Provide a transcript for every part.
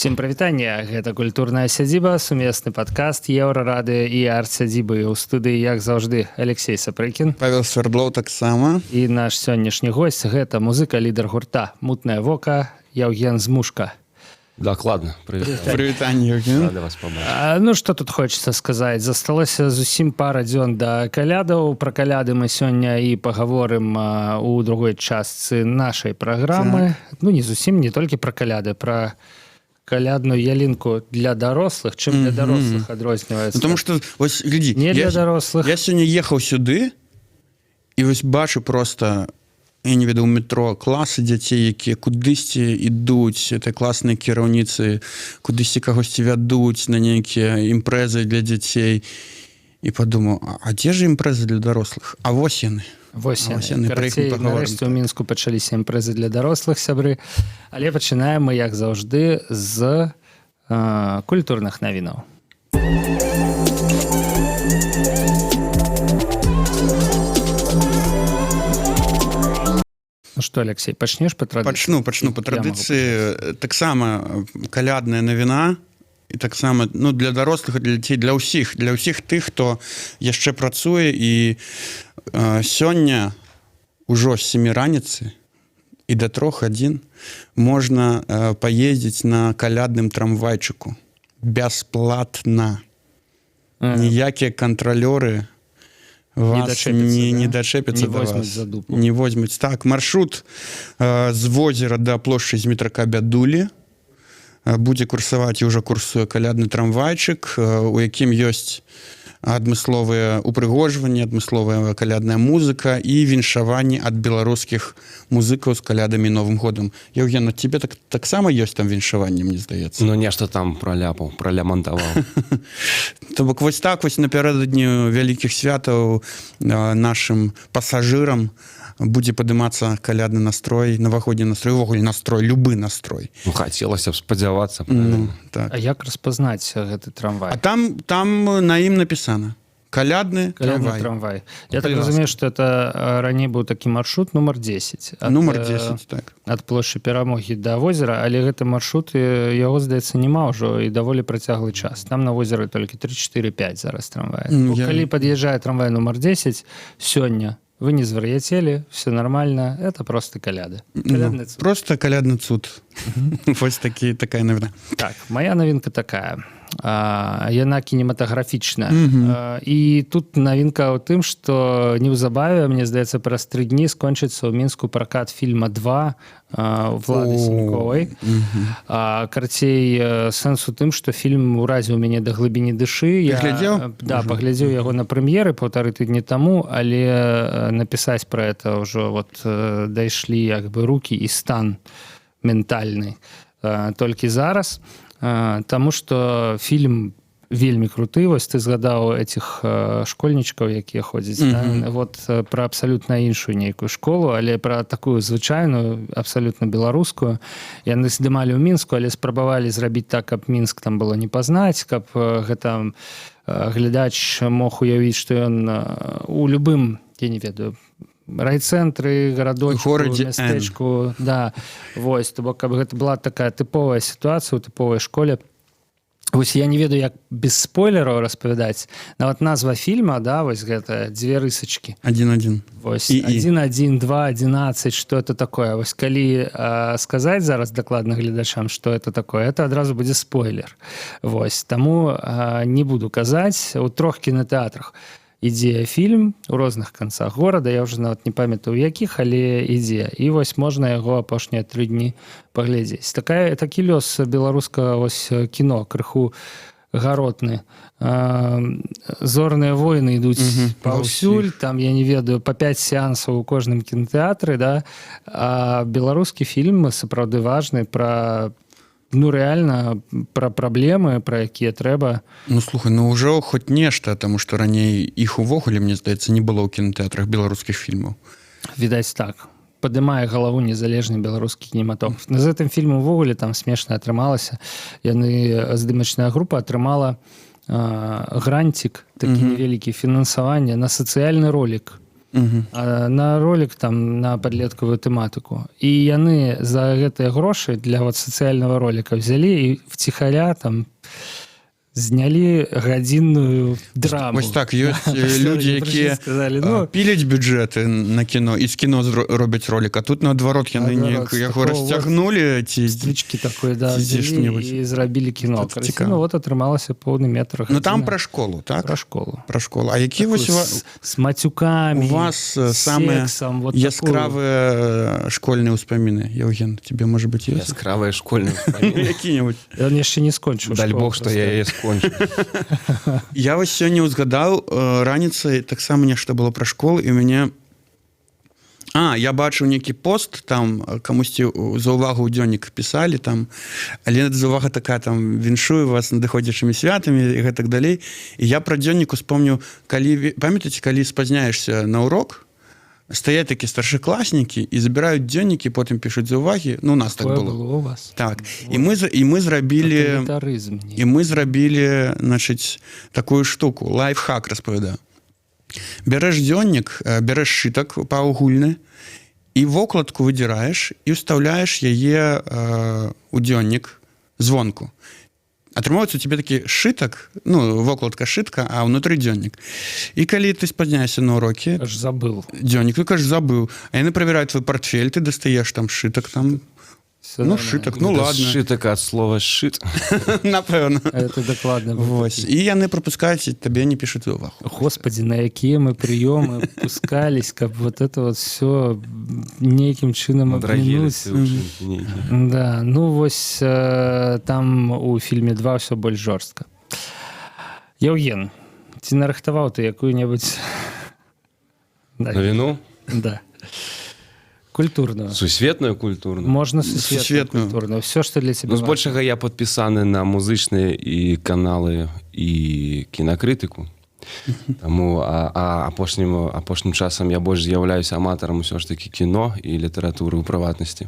Усім прывітанне. Гэта «Культурная сядзіба», сумесны падкаст Еўрарадыё і Арт-сядзібы. У студыі, як заўжды, Алексей Сапрыкін. Павел Свердлоў таксама. І наш сённяшні госць — гэта музыка, лідар гурта «Мутнае вока» Яўген Змушка. Дакладна. Прывітанне, Яўген. Рады вас пабачыць. Ну, что тут хочется сказаць? Засталося зусім пара дзён да калядаў. Пра каляды мы сёння і пагаворым у другой частцы нашай праграмы. Так. Ну, не зусім, не толькі пра каляды, пра калядную ялінку для дарослых, чым для дарослых адрозніваецца. Ну, потому что вось глядзі, Не для дарослых. Я сёння ехаў сюды і вось бачу просто, я не ведаю, у метро класы дзяцей, якія кудысьці ідуць, это класныя кіраўніцы кудысьці кагосьці вядуць на нейкія імпрэзы для дзяцей, і падумаў: а дзе ж імпрэзы для дарослых? А вось яны. Вось А вось яны. яны, пра іх мы Карацей, пагаворым. нарэшце ў Мінску пачаліся імпрэзы для дарослых, сябры. Але пачынаем мы, як заўжды, з культурных навінаў. Ну што, Алексей, пачнеш па традыцыі? Пачну па Я магу. традыцыі. Таксама калядная навіна і таксама, ну, для дарослых і для дзяцей, для ўсіх тых, хто яшчэ працуе. І сёння ўжо з 7 раніцы і да 3 гадзін можна паездзіць на калядным трамвайчыку бясплатна. Ніякія кантралёры вас дачэпяцца, не, да? не дачэпяцца Не да возьмуць вас. за дупу. Не возьмуць. Так, маршрут з возера да плошчы Змітрака Бядулі будзе курсаваць і ўжо курсуе калядны трамвайчык, у якім ёсць адмысловыя упрыгожванні, адмысловая калядная музыка і віншаванні ад беларускіх музыкаў з калядамі, Новым годам. Яўген, тебе так таксама ёсць там віншаванне, мне здаецца. Ну, нешта там праляпаў, пралямантаваў. То бок вось так вось напярэдадні вялікіх святаў нашым пасажырам будзе падымацца калядны настрой, навагодні настрой, увогуле настрой, любы настрой. Ну, хацелася б спадзявацца. Ну, так. А як распазнаць гэты трамвай? А там на ім напісана «Калядны Калядны трамвай». трамвай. Я так Калі ласка. разумею, что это раней быў такі маршрут нумар 10 ад, Нумар 10, так. ад плошчы Перамогі да возера, але гэты маршрут, яго, здаецца, няма ўжо і даволі працяглы час. Там на возеры толькі 3, 4, 5 зараз трамвая. Калі пад'язджае трамвай нумар 10 сёння, вы не звар'яцелі, все нормально, это просто каляды. Ну, Калядны цуд. просто калядны цуд. Вось такая навіна. Так, моя навінка такая. Яна кінематаграфічная. І тут навінка ў тым, што неўзабаве, мне здаецца, праз 3 дні скончыцца ў Мінску пракат фільма «Два» Влады О, Сеньковай. Карацей, сэнс у тым, што фільм уразіў мяне да глыбіні душы. Я Глядзеў? Да, паглядзеў яго на прэм'еры 1,5 тыдні таму, але напісаць пра это ўжо вот дайшлі як бы руки і стан ментальны толькі зараз. Таму што фільм вельмі круты. Вось ты згадаў этих школьнічкаў, якія ходзяць, да? Вот пра абсалютна іншую нейкую школу, але пра такую звычайную, абсалютна беларускую. Яны здымалі ў Мінску, але спрабавалі зрабіць так, каб Мінск там было не пазнаць, каб гэта глядач мог уявіць, што ён у любым, я не ведаю, райцэнтры, гарадочку, Горадзе Н. мястэчку, да. Вось, то бок каб гэта была такая тыповая сітуацыя ў тыповай школе. Вось я не ведаю, як без спойлераў распавядаць. Нават назва фільма, да, вось гэта дзве рысачкі. 1-1. Вось І. 1, 1, 2, 11, что это такое? Вось калі сказаць зараз дакладна гледачам, что это такое, это адразу будзе спойлер. Вось таму не буду казаць. У трох кінотэатрах ідзе фільм у розных канцах горада, я уже нават не памятаю, у якіх, але ідзе, і вось можна яго апошнія 3 дні паглядзець. Такая такі лёс беларускага вось кіно, крыху гаротны. «Зорныя войны» ідуць паўсюль, там, я не ведаю, по 5 сеансаў у кожным кінотэатры, да, а беларускі фільм сапраўды важны, пра, ну, реально пра праблемы, пра якія трэба. Ну, слухай, ну ўжо хоць нешта, таму што раней іх увогуле, мне здаецца, не было ў кінотэатрах, беларускіх фільмаў. Відаць, так падымае галаву незалежны беларускі кінематограф. На з гэтым фільмом увогуле там смешна атрымалася. Яны, здымачная група атрымала грантик такі невялікі, фінансаванне на сацыяльны ролик. На ролик там на подлеткавую тэматыку. І яны за гэтыя грошы для вот сацыяльнага ролика взяли і втихаря там знялі гадзінную драму. Вось так, ёсць Пасля людзі, яны прыйшлі, якія сказалі, ну, піляць бюджэты на кіно і з кіно робяць ролик, а тут наадварот, яны Наадварот, неяк яго такого расцягнулі ці стрічкі такой, да, ці взяли што-небудзь. і зрабілі кіно. Тут Карацей, цікава. ну вот атрымалася поўны метр. Ну, там гадзіна. пра школу, так? Пра школу. Пра школу. А які вось Такую з мацюкамі, у вас самыя сексам, вот яскравыя школьныя ўспаміны, Яўген, тебе, может быть, ёсць? Яскравыя школьныя ўспаміны. Які-небудзь. Ён яшчэ не скончыў Даль школу бог, што просто. я яе скончу. Я вось сёння ўзгадаў раніцай таксама нешта было пра школу, і у мяне я бачыў нейкі пост там, камусьці за ўвагу ў дзённік пісалі там, але заўвага такая там: «Віншую вас надыходзячымі святамі» і гэтак далей. І я пра дзённік успомніў, калі памятаеце, калі спазняешся на урок, стаяць такі старшакласнікі і забіраюць дзённікі, потым пішуць заўвагі. Ну, у нас так Такое было. было у вас? Так, і мы зрабілі Тоталітарызм. і мы зрабілі, значыць, такую штуку, лайфхак распавядаю. Бярэш дзённік, бярэш сшытак паўгульны і вокладку выдзіраеш і ўстаўляеш яе у дзённік звонку. Атрымоўваецца у тебе такі сшытак, ну, вокладка сшытка, а ўнутры дзённік. І калі ты спазняешся на урокі, Аж забыл. дзённік, ты кажаш: «Забыў», а яны правяраюць твой портфель, ты дастаеш там сшытак там. Всё Ну, нормально. сшытак, ну Гэта ладно. Сшытак ад слова «щит». Напэўна. Это дакладна быў Вось. такі. І яны прапускаюць, і табе не пішуць увагу. Господи, на якія мы прыёмы пускались, каб вот это вот все нейкім чынам абмінуць. Надрагеліся ўчынкі нейкія. Да, ну вось там у фільме 2 все больш жорстка. Яўген, ці нарыхтаваў ты якую-небудзь Навіну? Да. Культурную. Сусветную культурную? Можна сусветную, Сусветную. культурную. Все, что для тебя. Ну, збольшага я падпісаны на музычныя і каналы, і кінакрытыку. Таму апошнім часам я больш з'яўляюся аматарам усё ж такі кіно і літаратуры ў прыватнасці.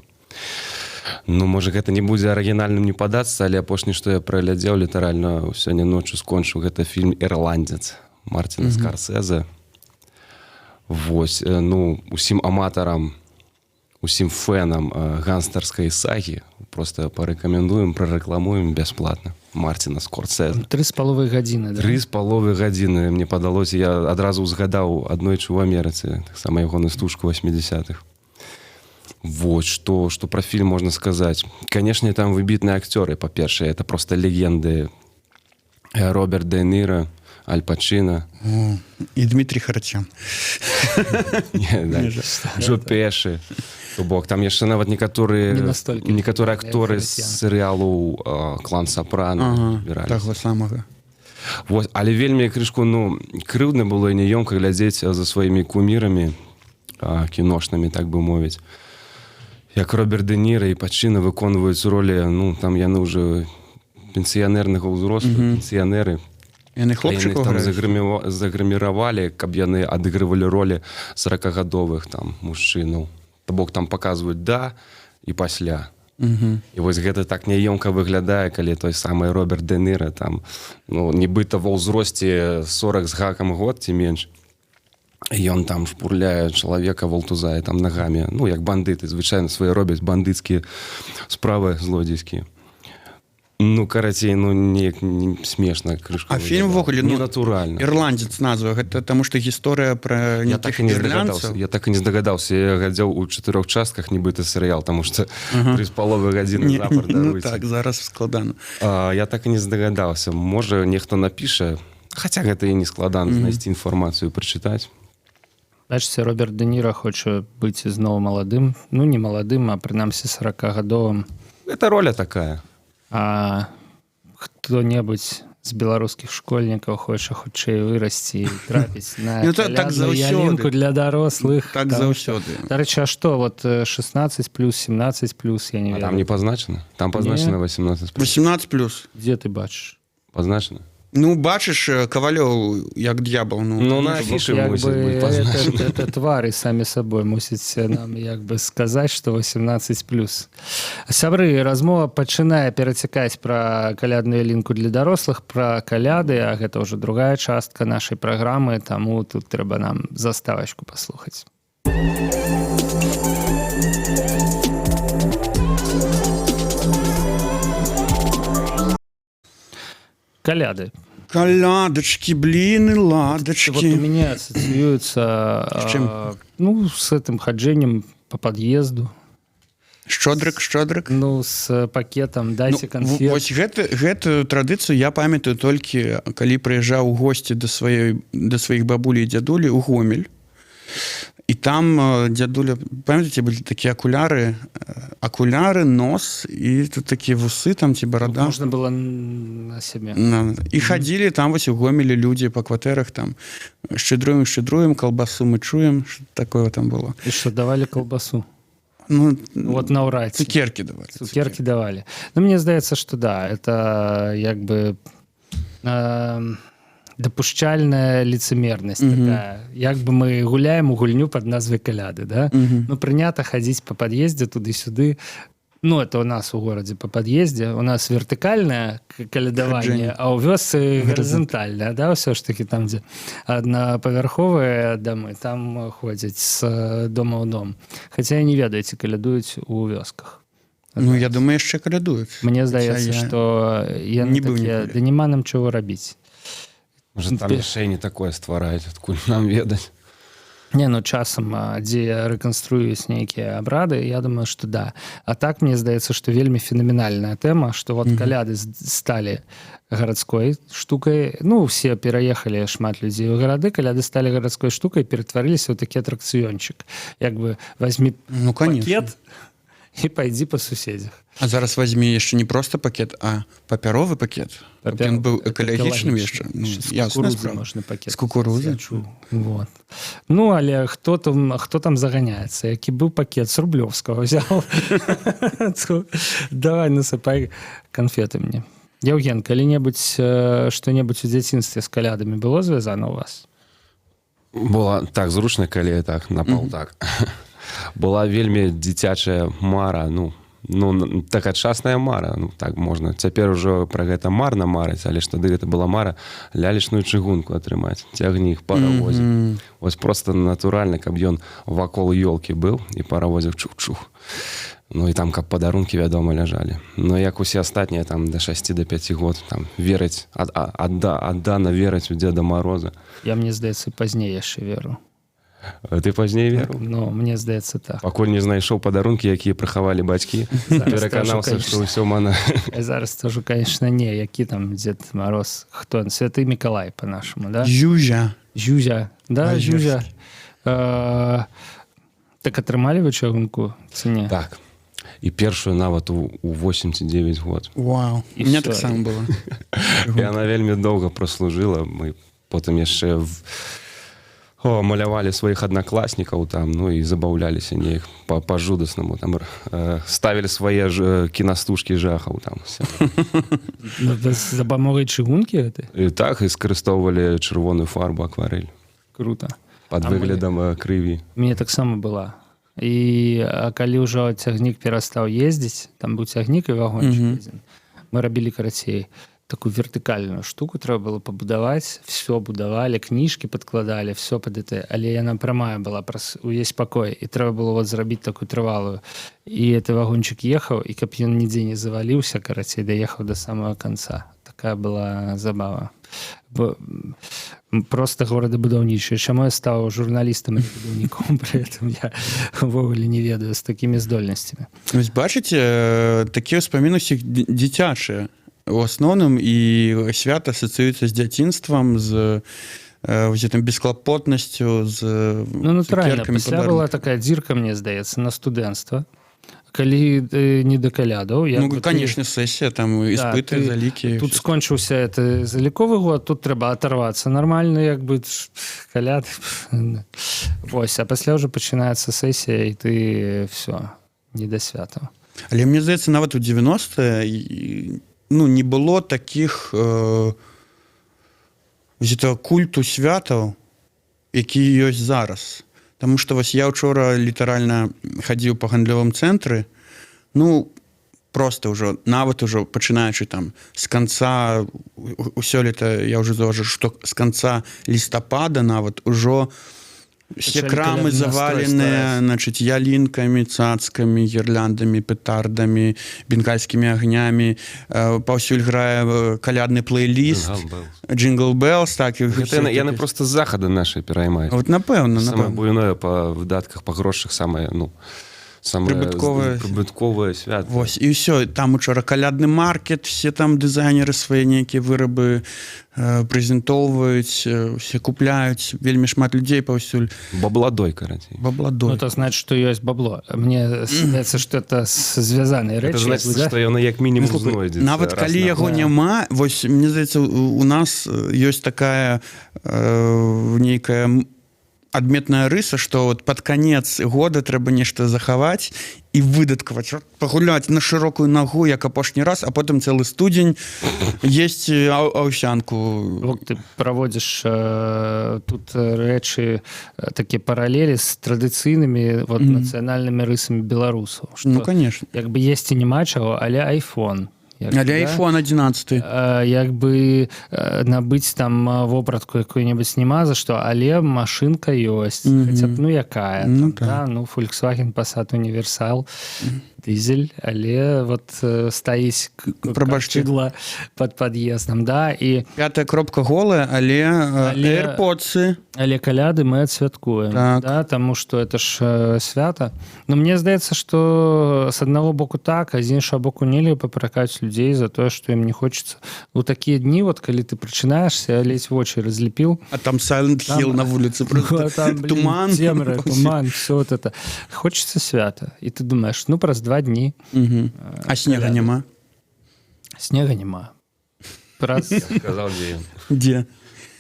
Ну, можа, гэта не будзе арыгінальным, не падацца, але апошні, што я праглядзеў, літаральна сёння ноччу скончыў, гэта фільм «Ірландзец» Марціна Скарсезе. Вось, ну, усім аматарам, усім фэнам гангстарскай сагі просто парэкамендуем, прарэкламуем бясплатна Марціна Скорсезе. 3,5 гадзіны, да? 3,5 гадзіны. Мне падалося, я адразу ўзгадаў «Аднойчы ў Амерыцы», таксама ягоную стужку 80-х. Вот что про фільм можна сказаць. Конечно, там выбітныя акцёры. Па-першае, это просто легенды: Роберт Де Ніра, Аль Пачына. О, і Дмітрий Харатьян. Не, да. Не, Джо Пешы. То бок там яшчэ нават некаторыя Не настолькі некаторыя як акторы з Харатьян. серыялу «Клан Сапрана» Ага, збіраліся. таго самага. Вось, але вельмі крышку, ну, крыўдна было і няёмка глядзець за сваімі кумірамі кіношнымі, так бы мовіць, як Роберт Де Ніра і Пачына выконваюць ролі, ну, там яны ўжо пенсіянернага ўзросту, пенсіянеры. Яны А яны хлопчыкаў там граюць? загрыміравалі, каб яны адыгрывалі ролі 40гадовых там мужчынаў. То бок там паказваюць да і пасля. І вось гэта так няёмка выглядае, калі той самы Роберт Де Ніра там, ну, нібыта ва ўзросце 40 з гакам год ці менш. Ён там шпурляе чалавека, волтузае там нагамі, ну, як бандыты звычайна свае робяць бандыцкія справы злодзейскія. Ну, карацей, ну, неяк не смешна крышку А фільм выглядае. увогуле, ну, Ненатуральна. «Ірландзец» назва, гэта таму што гісторыя пра Я так нейкіх і не здагадаўся. ірландцаў? Я так і не здагадаўся. Я глядзеў у чатырох частках нібыта серыял, таму што 3,5 гадзіны Не, запар, ну даруйце. так, зараз складана. Я так і не здагадаўся. Можа, нехта напіша, хаця гэта і не складана знайсці інфармацыю, прачытаць. Бачыце, Роберт Де Ніра хоча быць зноў маладым. Ну, не маладым, а прынамсі 40гадовым. Это роля такая. А хто-небудзь з беларускіх школьнікаў хоча хутчэй вырасці і трапіць на Ну, так калядную заўсёды. ялінку для дарослых. Так заўсёды. Дарэчы, а што вот 16 плюс, 17 плюс, я не А ведаю. там не пазначана. Там пазначана 18+. 18 плюс. Дзе ты бачыш? Пазначана. Ну, бачыш, Кавалёў як д'ябал. Ну, на афішы мусіць быць пазначана. Это твары самі сабой мусіць нам як бы сказаць, што 18+. Сябры, размова пачынае перацякаць пра калядную ялінку для дарослых, пра каляды, а гэта ўжо другая частка нашай праграмы, таму тут трэба нам заставачку паслухаць. Каляды. Калядачкі, блины, ладачкі. Вот у меня ассоциируется, С чем? Ну, с этим ходжением по подъезду. Шчодрык, шчодрык. Ну, с пакетом, дайте Ну, конфет. Вось гэтую традыцыю я памятаю толькі, калі прыязджаў у госці да сваіх бабулі і дзядулі ў Гомель. І там дзядуля, памятаеце, былі такія акуляры, нос і тут такія вусы там ці барада. Можно было на себе. І хадзілі там вось у Гомелі людзі па кватэрах там: «Шчадруем, шчадруем, калбасу мы чуем», что такое там было. И что, давали колбасу? Ну, Вот наўрад ці. Цукеркі давалі. Цукеркі давали. Ну, мне здаецца, что да, это як бы дапушчальная лицемерность такая. Як бы мы гуляем у гульню под назвай каляды, да? Ну, прынята хадзіць по пад'ездзе туды-сюды. Ну, это у нас у горадзе по пад'ездзе. У нас вертыкальное калядаванне, Хаджэнне. а ў вёсцы гарызантальнае, да, ўсё ж таки там, дзе аднапавярховыя дамы, там ходзяць з дома ў дом. Хаця я не ведаю, ці калядуюць у вёсках. Ну, я думаю, яшчэ калядуюць. Мне здаецца, Хаця я што яны не быў такія, ніколі. да няма нам чаго рабіць. Можа, там яшчэ і не такое ствараюць, адкуль нам ведаць. Не, ну часам, дзе рэканструюць нейкія абрады, я думаю, что да. А так мне здаецца, што вельмі фенаменальная тэма, што вот каляды сталі гарадской штукай. Ну, все пераехалі, шмат людзей, у гарады, каляды сталі гарадской штукай, ператварыліся ў такі атракцыёнчык. Як бы возьми Ну, конечно. пакет і пайдзі па суседзях. А зараз возьми яшчэ не просто пакет, а папяровы пакет. Каб ён быў экалагічным яшчэ. Ну, З ясная кукурузы справа. можна пакет. З кукурузы? Я чуў. Вот. Ну, але хто там заганяецца, які быў пакет, з Рублёўскага взял. То давай насыпай конфеты мне. Яўген, калі-небудзь што-небудзь у дзяцінстве з калядамі было звязана у вас? Была так зручна, калі так на пол так. Была вельмі дзіцячая мара, ну, тагачасная мара, ну, так можна. Цяпер ужо пра гэта марна марыць, але ж тады гэта была мара — лялечную чыгунку атрымаць, цягнік, паравозік. Вось просто натуральна, каб ён вакол ёлкі быў і паравозік чух-чух. Ну і там каб падарункі, вядома, ляжалі. Но як усе астатнія там да 6, да 5 год там верыць, аддана верыць у Деда Мороза. Я, мне здаецца, пазней яшчэ веру. Ты пазней верыў? Ну, мне здаецца, так. Пакуль не знайшоў падарункі, якія прыхавалі бацькі, Зараз пераканаўся, тоже, што ўсё мана. Я зараз тоже, конечно, не, які там Дед Мороз, хто он, Святы Миколай по-нашему, да? Зюзя. Зюзя, да, Озерский. Зюзя. Так атрымалі вы чыгунку ці не? Так. І першую нават у 8 ці 9 год. Вау. І У меня всё. таксама было. І яна вельмі доўга праслужыла. Мы потым яшчэ малявалі сваіх аднакласнікаў там, ну і забаўляліся неяк па-жудаснаму. Там ставілі свае ж кінастужкі жахаў там. Всё. Ну, з дапамогай чыгункі гэтай? І так і скарыстоўвалі чырвоную фарбу, акварэль Круто. под А мы- выглядам крыві. Мне таксама была. І калі ўжо цягнік перастаў ездзіць, там быў цягнік і вагончык адзін. Мы рабілі, карацей, такую вертыкальную штуку трэба было пабудаваць, все будавалі, кніжкі падкладалі, все пад это, але яна прамая была праз увесь пакой, і трэба было вот зрабіць такую трывалую. І это вагончык ехаў, і каб ён нідзе не заваліўся, карацей, даехаў до самого конца. Такая была забава. Бо, просто горадабудаўнічы. Чаму я стаў журналістам і будаўніком при этом, я увогуле не ведаю, з такімі здольнасцямі. Вось бачыце, такія ўспаміны усіх дзіцячыя у асноўным, і свята асацыюецца з дзяцінствам, з вось гэтым бесклапотнасцю, з Ну, натуральна, цукеркамі, пасля была падарункамі. такая дзірка, мне здаецца, на студэнцтва, калі не да калядаў. Як Ну, бы ты- конечно, сесія там, іспыты, ты залікі. Тут всё. скончыўся это заліковы год, тут трэба оторваться нормально, як бы каляды. Вось, а пасля ўжо пачынаецца сесія, і ты все, не да свята. Але мне здаецца, нават у 90, ну, не было таких вось этого культу святаў, які ёсць зараз. Таму што вось я учора літаральна хадзіў па гандлёвым цэнтры, ну, просто ўжо нават ужо пачынаючы там з канца ўсё лета, я ўжо заўважыў, што з канца лістапада нават ужо все Пачалі крамы калядны настрой заваленыя, ствараць. значит, ялінкамі, цацкамі, гірляндамі, петардамі, бенгальскімі агнямі, паўсюль грае калядны плейліст. Jingle Bells. Jingle Bells, так, і Гэта ўсё яны таке. просто з захада нашай пераймаюць. Вот напэўна, Самае напэўна. буйное па выдатках, па грошах, самае, ну, самае Прыбытковае. Прыбытковае свята. Вось і ўсё, там учора калядны маркет, все там дызайнеры свае нейкія вырабы прэзентоўваюць, все купляюць, вельмі шмат людзей паўсюль. Бабладой, карацей. Бабладой. Ну, это значит, что ёсць бабло. Мне здаецца, что это звязаныя Это рэчы, значит, як бы, да? што яно як мінімум Ну, слухай, знойдзецца нават раз калі на яго Да. няма, вось мне здаецца, у нас ёсць такая нейкая адметная рыса, что вот под конец года трэба нешта захаваць і выдаткаваць, вот пагуляць на шырокую нагу, як апошні раз, а потым цэлы студзень есть аўсянку. Вот ты праводзіш тут рэчы, такія паралелі з традыцыйнымі вот нацыянальнымі рысамі беларусаў, што Ну, конечно. як бы есці няма чаго, але iPhone як Але бы, да? iPhone 11. Як бы набыць там вопратку якую-небудзь няма за што, але машынка ёсць, хаця б, ну, якая Ну, там, так. да? Ну, Volkswagen Passat універсал дызель, але вот стаіць Прабачце. чыдла под пад'ездам, да, і Пятая кропка голая, але, AirPods. Але каляды мы адсвяткуем, Так. да, таму что это ж свята. Но мне здаецца, что с аднаго боку так, а з іншага боку нельга папракаць людзей за тое, что ім не хочется у такія дні, вот калі ты прачынаешься, ледзь вочы разлепіў, А там Silent Hill на вуліцы просто. А там, блин, туман. Цемра, туман, все вот это. Хочется свята, і ты думаешь: ну, праз 2 дні А снега каляды. няма? Снега няма. Праз Сказал, дзе ён. Дзе?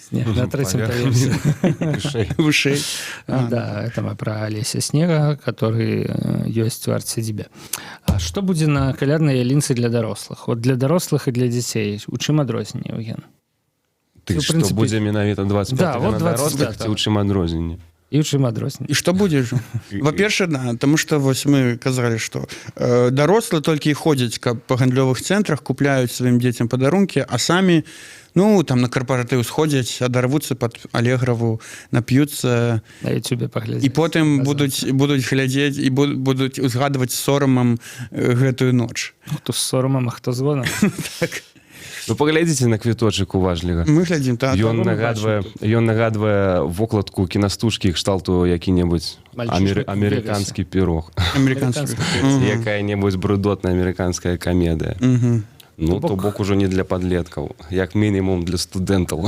Снег на трэцім Паверх. паверсе. Вышэй. Вышэй. А, да, это мы про Алеся Снега, который ёсць у арт-сядзібе. А что будзе на каляднай ялінцы для дарослых? Вот для дарослых і для дзяцей. У чым адрозненне, Евген? Ты Ну, в што принципе- будзе менавіта 25 Да, вот на дарослых 25-го. ці ў чым адрозненне? І ў чым адрозненне? І што будзе ж? Па-першае, да, таму што вось мы казалі, што дарослыя толькі і ходзяць, каб па гандлёвых цэнтрах купляюць сваім дзецям падарункі, а самі, ну, там на карпаратыў сходзяць, адарвуцца пад Алеграву, нап'юцца На YouTube паглядзець. і потым будуць глядзець і будуць узгадваць з сорамам гэтую ноч. Хто з сорамам, а хто звонам. Так. Ну, паглядзіце на квіточак уважліва. Мы глядзім, так. Ён мы нагадвае бачым ён нагадвае вокладку кінастужкі кшталту які-небудзь «Мальчишник в «Амерыканскі пірог», Амерыканскі. якая-небудзь брудотная амерыканская камедыя. Ну, То то бок- бок ужо не для падлеткаў, як мінімум для студэнтаў.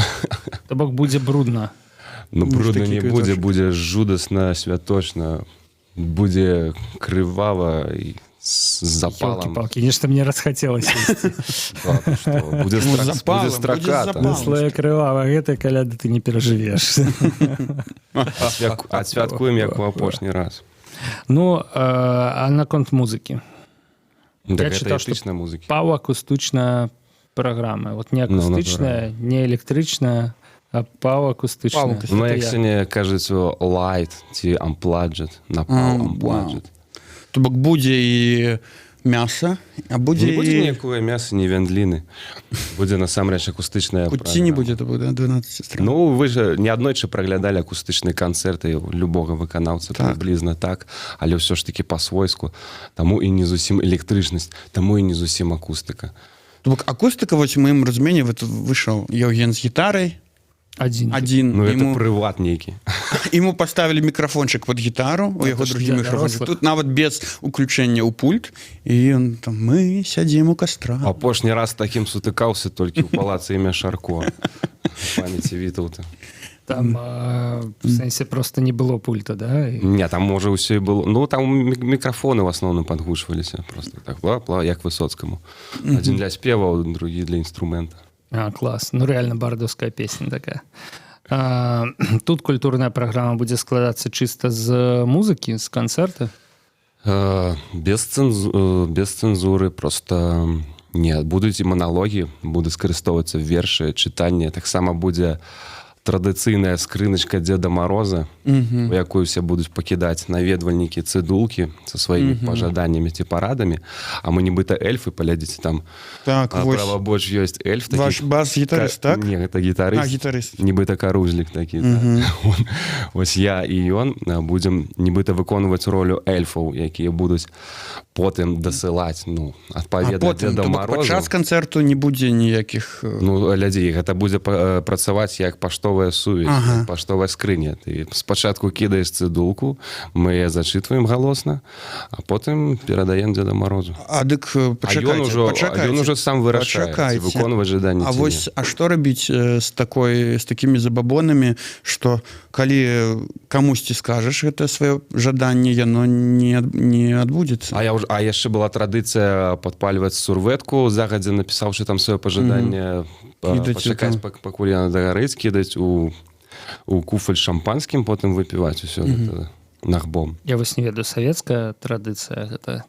То бок будзе брудна. Ну, Ну, ж брудна такі не будзе, квіточак. будзе жудасна святочна, будзе крывава і з запалам. Палки, нешта мне расхацелася. Да, ты што, будзе Ну, страк, запалам, будзе будзе страката. запалам. Слоя крывава, гэтай каляды ты не перажывеш. Адсвяткуем як у апошні раз. Ну, а наконт музыкі? Так, Я гэта чытаў, што этычна музыкі. Паўакустычная праграма. Вот не Ну, акустычная, не электрычная, а паўакустычная. Паўакустычная. Ну, Это як я. сёння кажуць, light ці unplugged, на unplugged. То бок будзе і мяса, а будзе Не будзе і ніякое мяса, ні вяндліны. Будзе насамрэч акустычная Куці не праграма. будзе, то будзе 12 стран. Ну, вы же неаднойчы праглядалі акустычныя канцэрты любога выканаўца, Так. прыблізна так, але ўсё ж таки па-свойску. Таму і не зусім электрычнасць, таму і не зусім акустыка. То бок акустыка, вось у маім разуменні, вот выйшаў Еўген з гітарай Адзін. адзін, Ну, ему, это прыват нейкі. ему поставили мікрафончик под гітару, у Это яго ж другі для мікрафончик дарослых. тут, нават без уключэння ў пульт, і ён там: «Мы сядзім у кастра». Апошні раз такім сутыкаўся толькі ў палацы імя Шарко памяці Вітаўта. Там в сэнсе просто не было пульта, да? І Не, там можа ўсё і было. Ну, там мікрафоны в асноўным падгучваліся просто так, бла, бла, як Высоцкаму. Адзін для спеваў, другі для інструмента. А, клас. Ну, реально бардовская песня такая. Тут культурная праграма будзе складацца чыста з музыкі, з канцэрта. Без цэнзуры, просто Не, будуць і маналогі, будуць скарыстоўвацца вершы, чытанне. Таксама будзе традыцыйная скрыначка Деда Мороза, у якую все будуць пакідаць наведвальнікі цыдулкі са сваімі пажаданнямі ці парадамі. А мы нібыта эльфы, паглядзіце там. Так, вось. Правабоч ёсць эльф такі. Ваш бас-гітарыст, так? Не, гэта гітарыст. А, гітарыст. Нібыта карузлік такі, так. Вось я і ён будзем нібыта выконваць ролю эльфаў, якія будуць потым дасылаць, ну, А адпаведна потым, Деда то бок Морозу. падчас канцэрту не будзе ніякіх Ну, глядзі, гэта будзе працаваць як паштовая сувязь, паштовая скрыня. Ты спачатку кідаеш цыдулку, мы яе зачытваем галосна, а потым перадаем Деда Морозу. А дык А пачакайце, ён ужо, а пачакайце, ён ужо сам вырашае, ці пачакайце. выконваць жаданне А ці вось не. а што рабіць з такімі забабонамі, што калі камусьці скажаш гэта сваё жаданне, яно не адбудзецца? А я ўж, а яшчэ была традыцыя падпальваць сурветку, загадзя напісаўшы там сваё пажаданне, Кідаць пачакаць, у пакуль яна дагарыць, кідаць у куфаль з шампанскім, потым выпіваць усё гэта нахбом. Я вось не ведаю, савецкая традыцыя гэта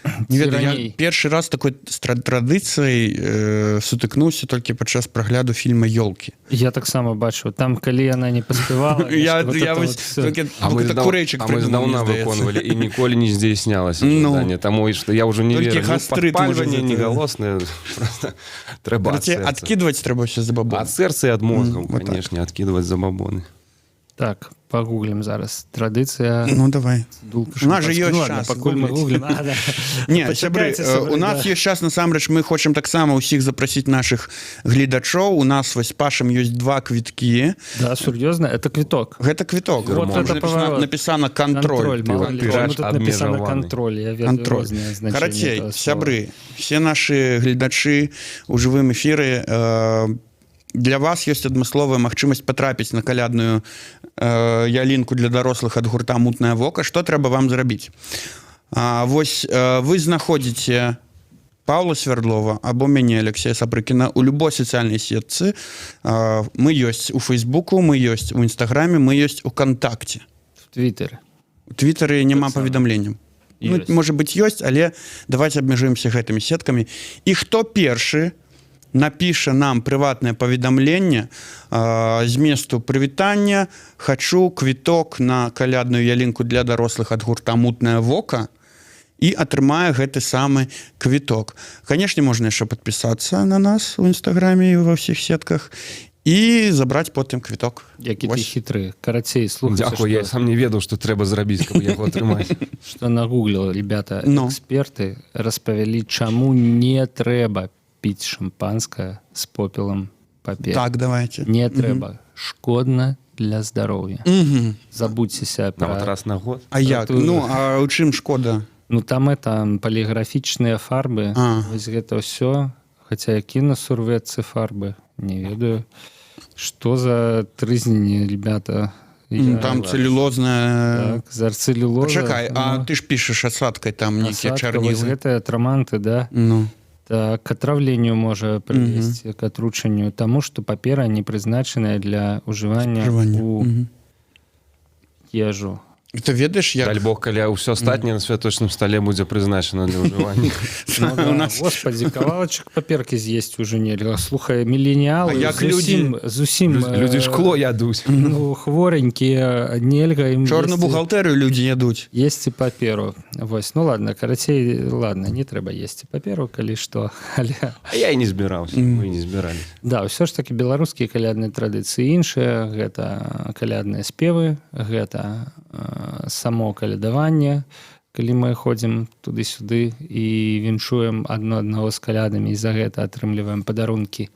Не ці ведаю, я раней? першы раз такой з традыцыяй сутыкнуўся толькі падчас прагляду фільма «Ёлкі». Я таксама бачыў там, калі яна не паспявала, Я, нешта вот я это вось вот всё. толькі, А мы, так курэчык а мы прыдумаў, здаўна мне здаецца. выконвалі, і ніколі не здзяйснялася Ну. жаданне. Таму і што я ўжо не Толькі веру. Ну, гастрыт можа падпальванне не гэта. галоснае, просто трэба ад Карацей, сэрца. адкідваць трэба ўсё забабон. Ад сэрца і ад мозгаў, Вот так. конечно, адкідваць забабоны. Так, пагуглім зараз, традыцыя Ну давай. дулка У нас же шампанскага. ёсць Ну, ладно, час пакуль мы гугліць. гуглім. А, да. Не, сябры, Пачакайце, сябры, у нас да. ёсць час. Насамрэч мы хочам таксама ўсіх запрасіць нашых гледачоў. У нас вось Пашам ёсць два квіткі. Да, сур'ёзна, это квіток? Гэта квіток. Вот Там это же написано, поворот. написано «контроль». Мало ли. Тираж Почему тут написано абмежаваны. «контроль»? Я ведаю Контроль. розныя значэнні Карацей, этого слова. сябры, все наши гледачы у жывым эфіры, для вас ёсць адмысловая магчымасць патрапіць на калядную ялінку для дарослых ад гурта «Мутнае вока». Что трэба вам зрабіць? Вось вы знаходзіце Павла Свердлова або мяне, Алексея Сапрыкіна, у любой сацыяльнай сетцы. Мы ёсць у Фейсбуку, мы ёсць у Інстаграме, мы ёсць у Кантакце. В Твиттере. У Твиттары няма Таксама. паведамленняў. Ну, Ёсць. можа быть, ёсць, але давайте абмяжуемся гэтымі сеткамі. І хто першы напіша нам прыватнае паведамленне зместу «Прывітання, хачу квіток на калядную ялінку для дарослых ад гурта «Мутнае вока», — і атрымае гэты самы квіток. Канешне, можна яшчэ падпісацца на нас у Інстаграме і ва ўсіх сетках і забраць потым квіток. Які ты Вось. хітры. Карацей, слухайце, Дзякую, я сам не ведаў, што трэба зрабіць, каб яго атрымаць. Что нагуглил, ребята. Ну. Эксперты распавялі, чаму не трэба піць шампанское з попелам паперы. Так, давайте. Не трэба, шкодна для здароўя. Забудзьцеся Нават пра раз на год? А як? Тую- Ну, а ў чым шкода? Ну, там это паліграфічныя фарбы. А. Вось гэта ўсё. Хаця які на сурветцы фарбы, не ведаю, что за трызненне, ребята. Там цэлюлозная. Так, за цэлюлоза. Пачакай, а ну, ты ж пішаш асадкай, там нейкія асадка, вось чарнілы. гэтыя атраманты, да. Ну. Так, к отравлению можа прывесці, к атручанню, таму што папера не прызначаная для ўжывання Спажывання. у ежу. Ты ведаеш, як Даль бог, калі ўсё астатняе на святочным стале будзе прызначана для ўжывання. Ну, да, у нас господи, кавалачак паперкі з'есць уже нельга. Слухай, міленіалы А як зусім, зусім Людзі шкло ядуць. ну, хворенькія, нельга ім чорную бухгалтэрыю людзі ядуць. Есці паперу. Вось, ну ладно, карацей, ладно, не трэба есці паперу, калі што, але А я і не збіраўся, мы не збіралі. Да, ўсё ж таки беларускія калядныя традыцыі іншыя. Гэта калядныя спевы, гэта само калядаванне, калі мы ходзім туды-сюды і віншуем адно аднаго з калядамі і за гэта атрымліваем падарункі.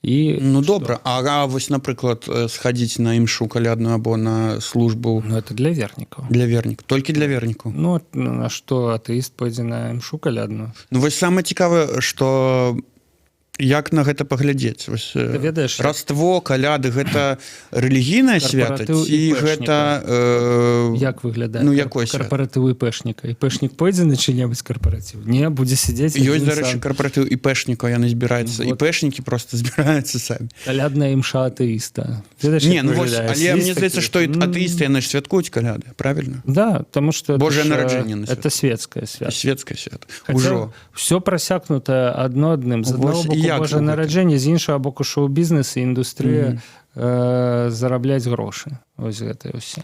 І Ну добра, а вось, напрыклад, схадзіць на імшу калядную або на службу? Ну, это для вернікаў. Для вернік, толькі для вернікаў. Ну, на што атэіст пойдзе на імшу калядную? Ну вось самае цікавае, што Як на гэта паглядзець? Вось, Ты ведаеш, Раство, каляды, гэта рэлігійнае свята Карпаратыў ці ІПшніка. гэта Як выглядае ну, якое свята? карпаратыў ІПшніка? ІПшнік пойдзе на чый-небудзь карпаратыў? Не, будзе сидзець Ёсць, адзін дарэчы, сам. карпаратыў ІПшніка, яны збіраюцца. Вот. ІПшнікі просто збіраюцца самі. Калядная імша атэіста. Ведаеш, Не, як ну вось, выглядае? але Сидзіць мне здаецца, такі, што атэісты, яны ж святкуюць каляды, правильно? Да, потому что это Божае ж, нараджэнне на это светское свята. Светское свята. Хаця Ужо. все прасякнута адно адным. З аднаго Вось, і боку як Божае у гэтым? нараджэнне, з іншага боку шоу-бізнес і індустрыя зарабляць грошы. Вось гэта і ўсё.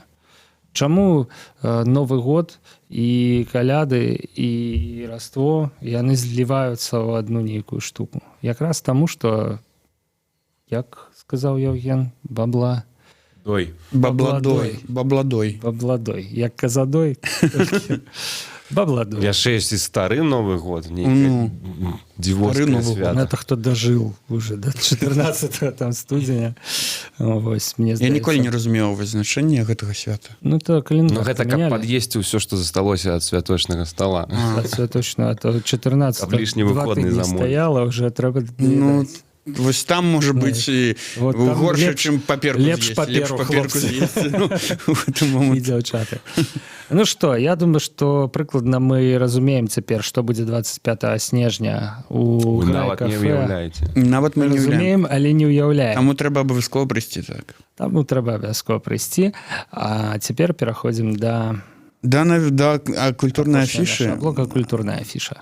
Чаму Новы год і каляды і Раство яны зліваюцца ў адну нейкую штуку? Якраз таму, што, як сказаў Яўген, бабла Дой. Бабладой. Бабладой. Бабладой, як казадой, толькі бабладой. Яшчэ ёсць і стары Новы год, Ну, нейкае дзівоцкае стары Новы год. Ну, свята. это хто дажыў уже до 14 там студзеня. Вось, мне Я здаецца. ніколі не разумеў вызначэння гэтага свята. Ну, то календар Ну, гэта каб памянялі. пад'есці ўсё, што засталося ад святочнага стола. Святочна, а то 14 Каб лішні два выходны тыдні замовіць. стаяла, уже трэба Ну, даедаць. вось там можа быць і Вот там горш, лепш- чым паперку лепш з'есці. паперу, Лепш паперку хлопцы. з'есці. Ну, у гэтым і момант. дзяўчаты. Ну што, я думаю, што прыкладна мы разумеем цяпер, што будзе 25 снежня у Вы нават не кафе. уяўляеце. Нават мы не уяўляем. Разумеем, але не ўяўляем. Таму трэба абавязкова прыйсці, так. Таму трэба абавязкова прыйсці. А цяпер пераходзім да Да, да, а культурная апошняга афіша. нашага блока «Культурная афіша».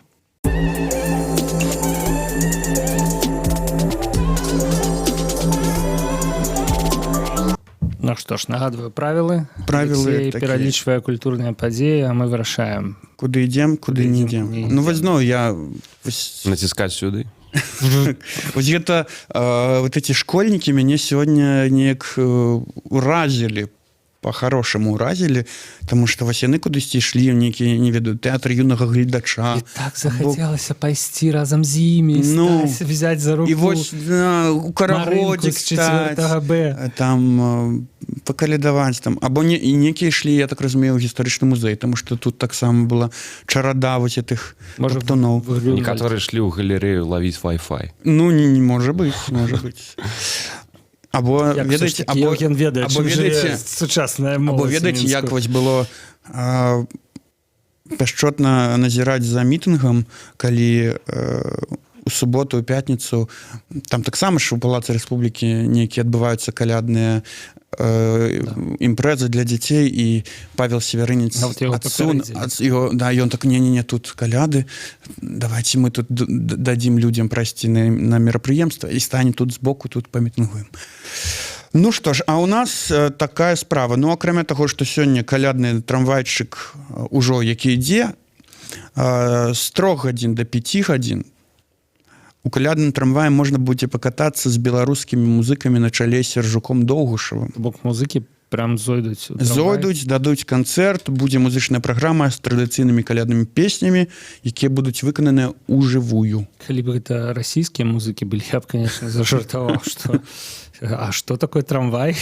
Ну што ж, нагадваю правілы. Правілы Алексей такія. пералічвае культурныя падзеі, а мы вырашаем. Куды ідзем, куды не ідзем, ідзем. не Ну, ідзем. вось зноў я вось, Націскаць сюды. вось гэта вот эти школьнікі мяне сёння неяк уразілі, по-хорошаму уразілі, таму што вось яны кудысьці ішлі ў нейкі, не ведаю, тэатр юнага гледача. І так захацелася пайсці разам з імі, Ну, стаць, взять за руку І вось на, у Марынку карагодзік з 4 Б. Там пакалядаваць там, або не, і некія ішлі, я так разумею, у гістарычны музей, таму што тут таксама была чарада вось гэтых Можа, топтуноў. в Грюнвальд. Некаторыя ішлі ў галерэю лавіць Wi-Fi. Ну, не можа быць, можа быць. Або Як, ведаеце, усё ж такі, або Яўген ведае, або чым жыве ведаеце, сучасная або моладзь у ведаеце, Мінску. як вось было пяшчотна назіраць за мітынгам, калі у суботу, у пятніцу там таксама ж у Палацы Рэспублікі нейкія адбываюцца калядныя імпрэзы для дзяцей, і Павел Севярынец Нават яго папярэдзілі. Его, да, ён так: не-не-не, тут каляды, давайте мы тут дадзім людзям прайсці на мерапрыемства і стане тут збоку, тут памітынгуем. Ну што ж, а у нас такая справа. Ну, акрамя таго, што сёння калядны трамвайчык ужо які ідзе з 3 гадзін до 5 гадзін, у калядным трамваі можна будзе пакатацца з беларускімі музыкамі на чале з Сержуком Доўгушавым. То бок музыкі прям зойдуць у трамвай. Зойдуць, дадуць канцэрт, будзе музычная праграма з традыцыйнымі каляднымі песнямі, якія будуць выкананыя ўжывую. Калі б гэта расійскія музыкі былі, я б, конечно, зажартаваў, что а что такое трамвай?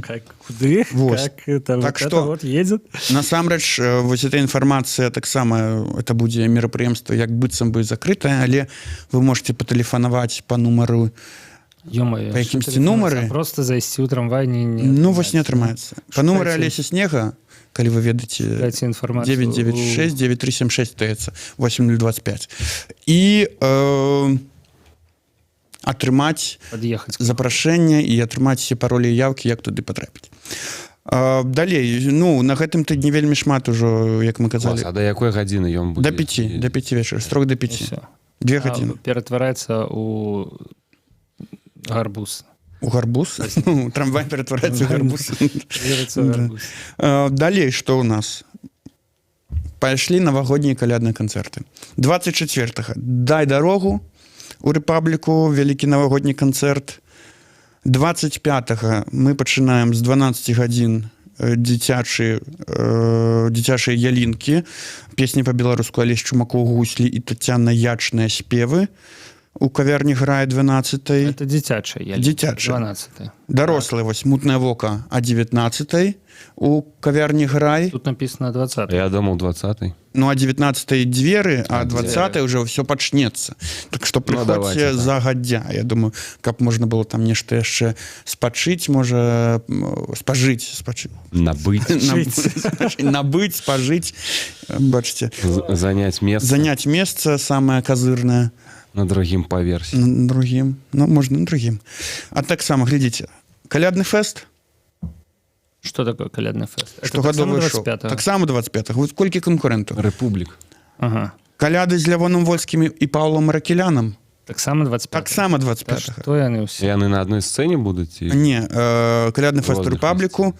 Как, куды? Вось. Как это, Так вот что- это вот едет? Насамрэч, вось эта інфармацыя таксама, это будзе мерапрыемства як быццам бы закрытае, але вы можете патэлефанаваць по нумару Ё-моё, Па што якімсьці тэлефанаваць? нумары? А просто зайсці ў трамвай не Ну вось не атрымаецца по нумары Шукайце. Алеся Снега, калі вы ведаеце. Дайце інфармацыю. 996 9376, здаецца, 8025, і атрымаць Пад'ехаць. запрашэнне і атрымаць все паролі і яўкі, як туды патрапіць. Далей, ну, на гэтым тыдні вельмі шмат ужо, як мы казалі. Клас, а да якой гадзіны ён будзе? До 5, до 5 вечара, з 3 до І 5. всё. Две А, гадзіны. ператвараецца у гарбуз. У гарбуз. Ну, трамвай ператвараецца ў гарбуз. Верыцца ў Да. гарбуз. Далей что у нас? Пайшлі навагоднія калядныя канцэрты. 24 «Дай дарогу» у Рэпабліку, вялікі навагодні канцэрт. 25 мы пачынаем з 12 гадзін дзіцячыя ялінкі, песні па-беларуску, Алесь Чумакоў, гуслі і Тацяна Ячная, спевы у кавярні грае 12. Это дзіцячая ялінка. Дзіцячая. 12. Дарослы вось «Мутнае вока» а 19 у кавярні грай. Тут написано 20. Я думаў, 20. Ну, а 19 дзверы, а А, 20 уже все пачнецца. Так что Ну, прыходзьце давайте, так. загадзя. Я думаю, каб можна было там нешта яшчэ спачыць, можа, спажыць, спачыць. Набыць. Набыць, спажыць, бачыце. Заняць месца Заняць месца самае казырнае. На другім паверсе. На другім. Ну, можна на другім. А таксама, глядзіце, калядны фэст. Что такое калядны фэст? Это Штогадовы таксама шоу. 25-го? Таксама 25. Вот колькі канкурэнтаў. Рэпублік. Ага. Каляды з Лявоном Вольскім і Паўлам Аракелянам. Таксама 25. Таксама 25. Што яны ўсе? Яны на адной сцэне будуць і Не, калядны фэст Розных Рэпабліку,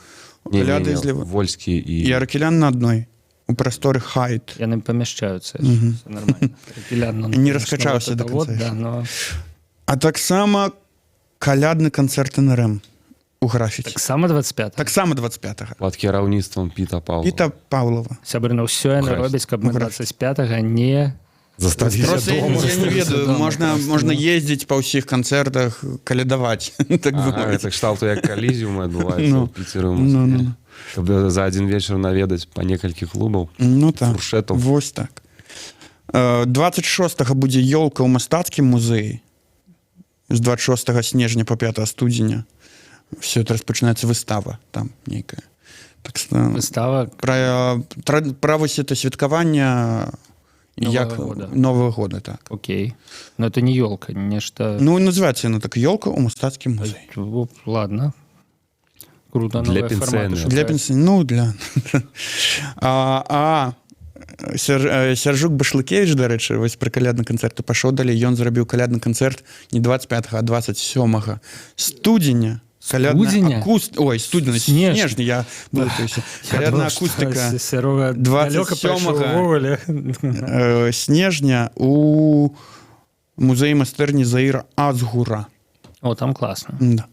Не, не, каляды не, з Лев... Вольскі і і Аракелян на адной у прасторы Хайт. Яны памяшчаюцца. Мгм. Всё нормально. Аракелян, он, Не конечно, раскачаўся вот до это конца вот, яшчэ. да, но А таксама калядны канцэрт НРМ у Графіці. таксама 25. Таксама 25-го. Пад кіраўніцтвам Піта Паўлова. Піта Паўлова. Сябры, ну ўсё яны Графіці. робяць, каб мы У графіці. 25-го не Засталіся Просто я, дома. я не ведаю, Дома можна, просто, можна ну. ездзіць па ўсіх канцэртах, калядаваць, так бы Ага, мовіць. гэта кшталту як Калізіум адбываецца Ну. ў Піцеры, ў Ну, Маскве. ну, ну. Каб за адзін вечар наведаць па некалькі клубаў. Ну так. Фуршэтаў. Вось так. 26-го будзе ёлка ў мастацкім музеі. З 26 снежня по 5 студзеня. Все это распачынаецца, выстава там нейкая. Так, Выстава пра вось это святкаванне Новага як года. Нового года, так. Окей. Но это не елка, нешта. Ну, называецца яно так: ёлка ў мастацкім музеі. Оп, ладно. Круто, Для новыя фарматы пенсіянераў. Для шукаюць. пенсі, ну, для Сяржук Башлыкевич, дарэчы, вось пра калядны канцэрт пашоў далей, ён зрабіў калядны канцэрт не 25, а 27 студзеня. Калядная Студзеня? Ой, студзеня, Снежня. снежня, я блытаюся. Я Калядная думаў, што акустыка Сярога далёка 27-го. пайшоў увогуле. Снежня у музеі майстэрні Заіра Азгура. О, там класна. Да.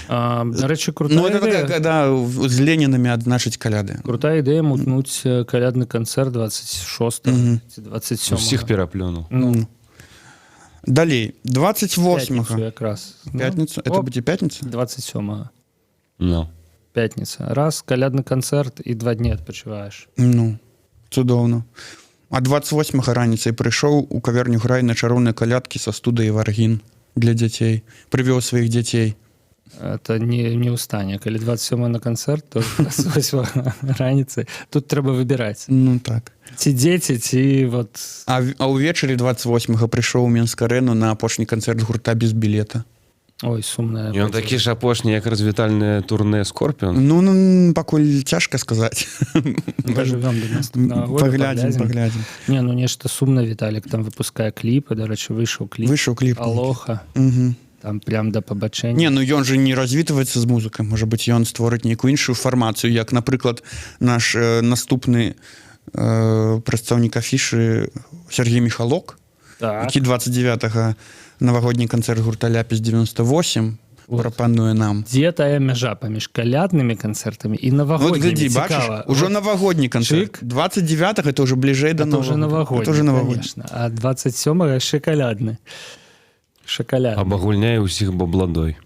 А, дарэчы, крутая Ну, это ідэя. такая, когда з Ленінамі адзначыць каляды. Крутая ідэя мутнуць калядны канцэрт 26 Мгм. ці 27. Усіх пераплюнуў. Ну, Далей, 28 пятніцу якраз. Ну, пятніцу, это оп, будзе пятніца? 27. Ну. Пятніца. Раз, калядны канцэрт, і 2 дні адпачываеш. Ну, цудоўна. А 28 раніцай прыйшоў у кавярню Грай на чароўныя калядкі са студыі Варгін для дзяцей. Прывёў сваіх дзяцей. Это не ў стане. Калі 27 на канцэрт, то 28 раніцы. Тут трэба выбіраць. Ну так. Ці дзеці, ці вот. А ўвечары 28 прыйшоў у Менск-арэну на апошні канцэрт гурта Без билета. Ой, сумная. Ён такі ж апошні, як развітальнае турне Скорпіон. Ну, пакуль цяжка сказаць. Дажывём до наступнага года, Паглядзім, паглядзім. паглядзім. Не, ну нешта сумна, Віталік там выпускае кліпы, дарэчы, выйшаў кліп. Выйшаў кліп. Алоха, Угу. там прям да пабачэння. Не, ну ён же не развітваецца з музыкай. Можа быць, ён створыць нейкую іншую фармацыю, як, напрыклад, наш наступны прадстаўнік афішы Сергей Міхалок, Так. які 29 навагодні канцэрт гурта Ляпіс 98 Вот. прапануе нам. Дзе тая мяжа паміж каляднымі канцэртамі і Вот навагоднімі? глядзі, бачыш, Цікава. ужо Вот навагодні канцэрт. Чик. 29 это уже бліжэй да это уже Новага года. навагодні, Это уже навагодні. конечно. А 27 яшчэ калядны. Шакаляд. Абагульняе ўсіх бабладой.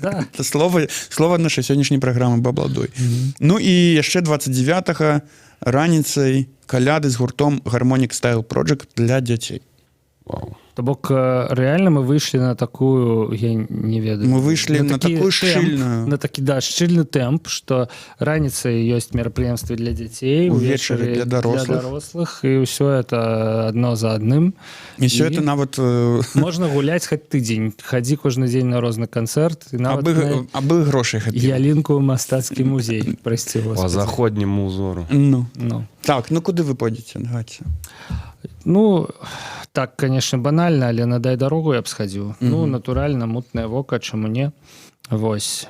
Да. Это слово нашай сённяшняй праграмы: бабладой. Ну і яшчэ 29 раніцай каляды з гуртом Гармонік Style Project для дзяцей. Вау. То бок рэальна мы выйшлі на такую, я не ведаю, Мы выйшлі на такі такую тэмп, шчыльную. на такі, да, шчыльны тэмп, что раніцай ёсць мерапрыемствы для дзяцей, Увечары для дарослых. для дарослых, і ўсё это адно за адным. І все І это нават можна гуляць хоць тыдзень, хадзі кожны дзень на розны канцэрт і нават абы, на абы грошай хапіла. ялінку ў мастацкі музей, прасці По Господи. заходняму узору. Ну Ну. так, ну куды вы пойдзеце? Давайте. Ну так, конечно, банальна, але на Дай дарогу я б схадзіў. Ну, натуральна, Мутнае вока, чаму не. Вось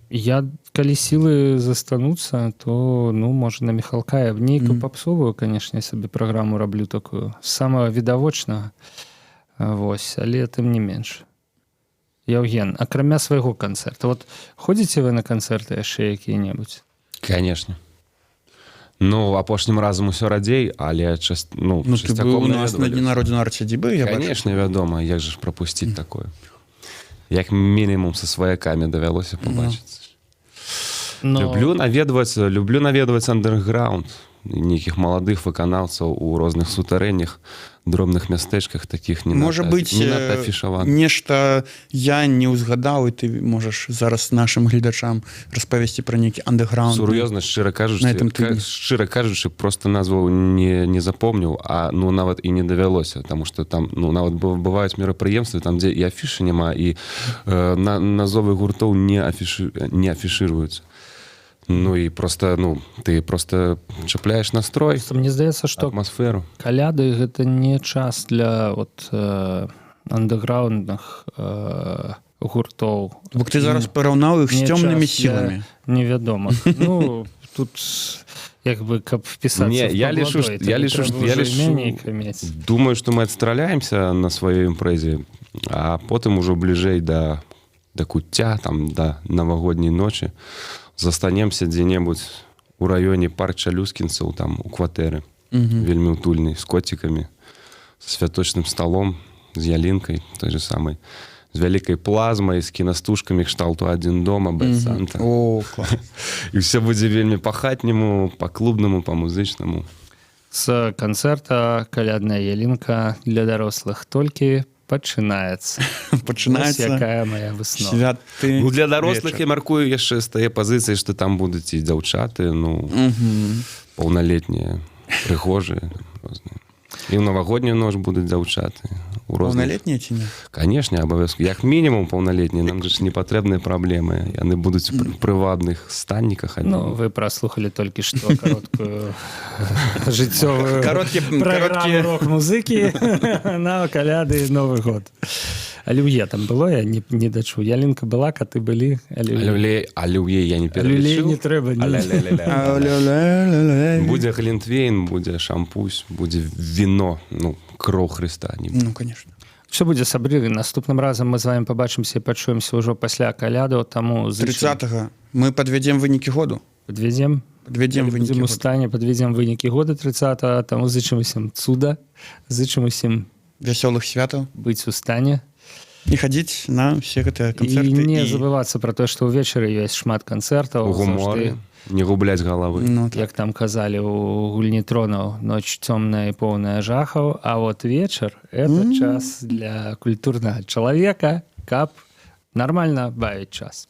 я, калі сілы застануцца, то, ну, можа, на Міхалка. Я б нейкую папсовую, конечно, сабе праграму раблю, такую самого відавочнага. Вось, але тым не менш, Яўген, акрамя свайго канцэрта, вот ходзіце вы на канцэрты яшчэ якія-небудзь? Конечно. Ну, апошнім разам усё радзей, але ну, Ну, ты часцяком быў у нас на наведвалі. дні народзін арт-сядзібы, я бачу. Конечно, вядома, як же ж прапусціць такое? Як мінімум са сваякамі давялося пабачыцца. Но Люблю наведваць андерграунд. нейкіх маладых выканаўцаў у розных сутарэннях, дробных мястэчках, таких не Можа надта- быць, не надта афішаваных. Нешта я не ўзгадаў, і ты можаш зараз нашым гледачам распавесці пра нейкі андэграунд. Сур'ёзна, шчыра на кажучы, этом тыдні. Шчыра кажучы, просто назву не запомніў, а ну нават і не давялося, потому что там, ну, нават бываюць мерапрыемствы там, дзе і афішы няма, і назовы гуртоў не афішыруюцца. Ну і просто, ну, ты просто чапляеш настрой, Просто мне здаецца, што атмасферу. каляды — гэта не час для вот андэграундных гуртоў. Бок ты зараз параўнаў іх Не з цёмнымі час для сіламі. Невядомых. Ну, тут як бы каб впісацца Не, в я лічу, Павладой, я табе лічу, трэба я ўжо лічу, іменнік мець. Думаю, што мы адстраляемся на сваёй імпрэзе, а потым ужо бліжэй да куцця, там, да навагодняй ночы застанемся дзе-небудзь у раёне парк Чалюскінцаў, там у кватэры, вельмі утульнай, з коцікамі, з святочным сталом, з ялінкай той же самай, з вялікай плазмай, з кінастужкамі кшталту «Адзін дома», «Bad Santa». О, клас. І ўсё будзе вельмі па-хатняму, па-клубнаму, па-музычнаму. З канцэрта «Калядная ялінка для дарослых толькі пачынаецца». Вось Пачынаецца якая моя выснова. святы Ну, для дарослых вечар. я мяркую яшчэ з тае пазіцыі, што там будуць і дзяўчаты, ну, паўналетнія, прыгожыя там, розныя. І ў навагоднюю ноч будуць дзяўчаты у розных. Паўналетнія ці не? Канешне, абавязкова, як мінімум паўналетнія, нам жа ж не патрэбныя праблемы, яны будуць у прывабных станніках. Ну, вы праслухалі толькі што кароткую жыццёвую праграму Кароткі рок-музыкі на каляды і Новы год. Алюе там было, я не дачу. Ялінка была, каты былі, алюе. Алюлей, алюе я не Алюлей пералічыў. не трэба, не. Аля-ля-ля-ля. Ля-ля-ля-ля. Будзе глінтвейн, будзе шампусь, будзе віно, ну, кроў Хрыста. Не. Ну, конечно. Все будзе, сябры, наступным разам мы з вами пабачымся і пачуемся ўжо пасля калядаў, таму зычым- 30-го мы падвядзем вынікі году. Падвядзем. Падвядзем Калі вынікі будзем у году. стане, падведзем вынікі года 30, таму зычым усім цуда, зычым усім Вясёлых святаў. быць у стане І хадзіць на ўсе гэтыя і канцэрты. не забывацца пра тое, што ўвечары ёсць шмат канцэртаў У гуморы, заўжды. не губляць галавы. Ну, так. Як там казалі у «Гульні тронаў», ноч цёмная і поўная жахаў, а вот вечар — это час для культурнага чалавека, каб нормально бавіць час.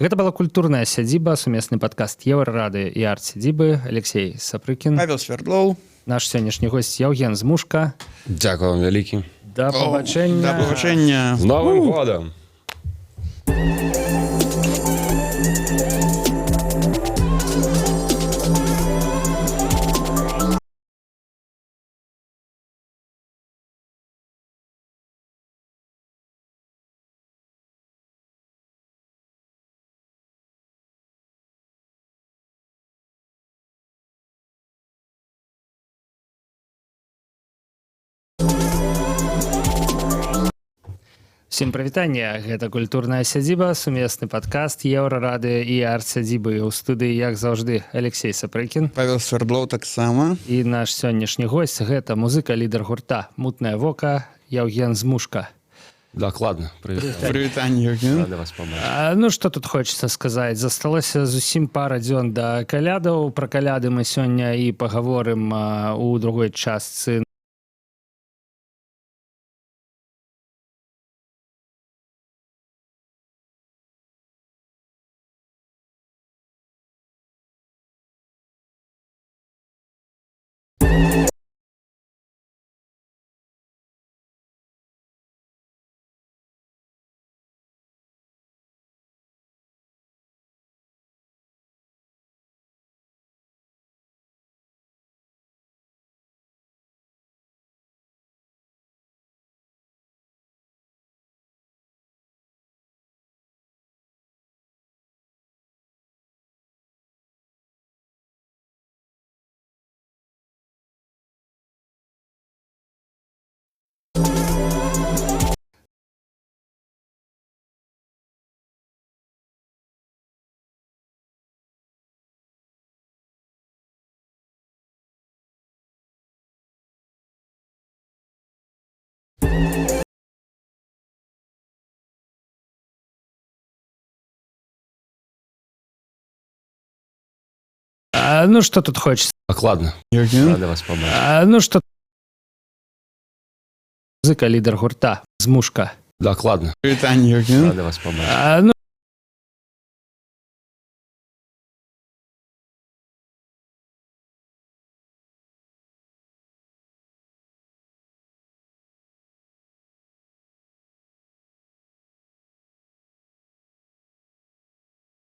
Гэта была «Культурная сядзіба», сумесны падкаст Еўрарады і «Арт-сядзібы». Алексей Сапрыкін, Павел Свердлоў. Наш сённяшні госць Яўген Змушка. Дзякую вам вялікі. Да пабачэння. Да пабачэння. З Новым годам! Всем прывітанне, гэта «Культурная сядзіба», сумесны падкаст Еўрарады і «Арт-сядзібы». У студыі, як заўжды, Алексей Сапрыкін. Павел Свердлоў таксама. І наш сённяшні госць — гэта музыка, лідар гурта «Мутнае вока» Яўген Змушка. Дакладна. Прывітанне. Прывітанне, Яўген. Рады вас пабачыць. А, ну что тут хочется сказаць, засталося зусім пара дзён да калядаў. Пра каляды мы сёння і пагаворым у другой частцы. А, ну что тут хочется Дакладна. Яўген? Рады вас пабачыць. А, ну что, музыка, лідар гурта «Змужка». Дакладна. Прывітанне, Яўген. Рады вас пабачыць. А, ну.